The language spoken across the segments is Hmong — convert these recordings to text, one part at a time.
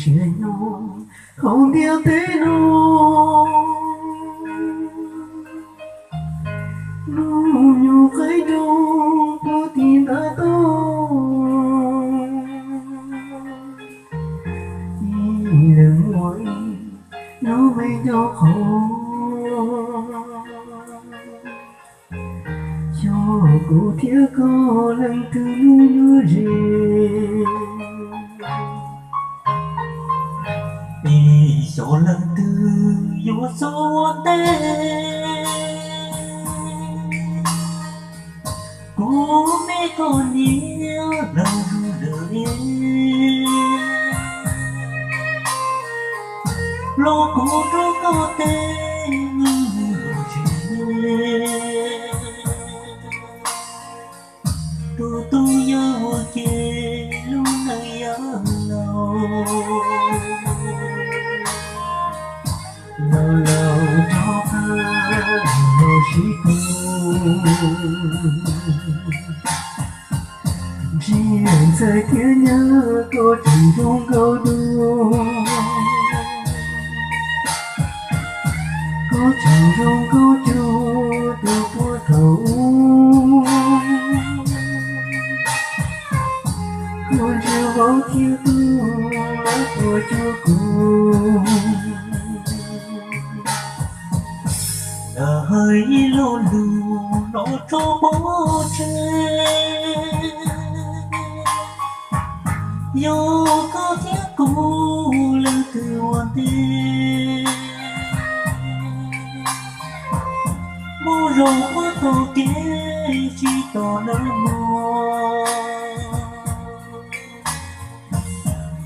Tsev nyob hauv ntiaj teb no, hnub nyoog qaib nroog puag tim ntav toj, ib leeg muaj ib lub me ncauj qhov. Xyov kuv thiab koj leej twg lub nyuag zem, es xyov leej twg yuav xub ua ntej. Kuv me koj niam laus lawm, los kuv rub koj tej lub lub zem. Tus tub yawg ua ke lub neej yav laus, laus laus rov qab los sib koom. Ntsia ntxhais thiab nyab koj tseem zoo nkauj dua, koj tseem zoo nkauj cuag tus puag thaum ub. Koj ntsia vauv thiab tub lawv puas cuag kuv. Lam hais ib lo lus no rau pov tseg, yog koj thiab kuv leej twg ua ntej. Muaj zog puag thaum kev tsis tos nag hmo,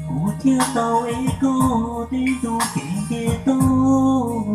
kuv thiaj tau ev koj tej ntu kev nce toj.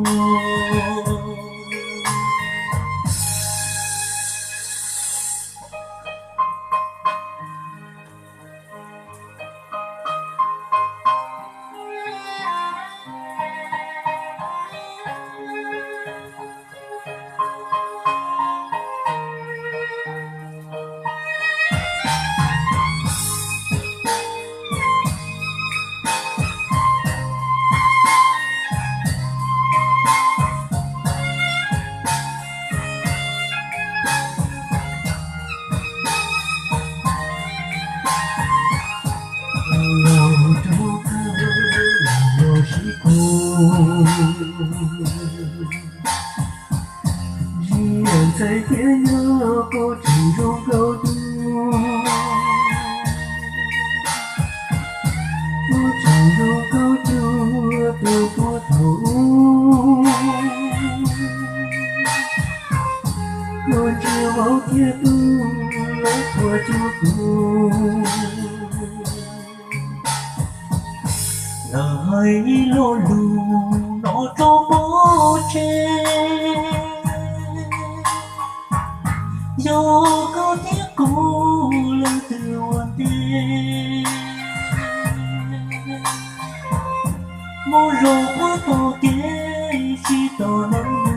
Los rov qab los sib koom. Ntsia ntxhais thiab nyab koj tseem zoo nkauj dua, koj tseem zoo nkauj cuag tus puag thaum ub. Koj ntsia vauv thiab tub lawv puas cuag kuv. Lam hais ib lo lus no rau pov tseg, yog koj thiab kuv leej twg ua ntej. Muaj zog puag thaum kev tsis tos nag hmo,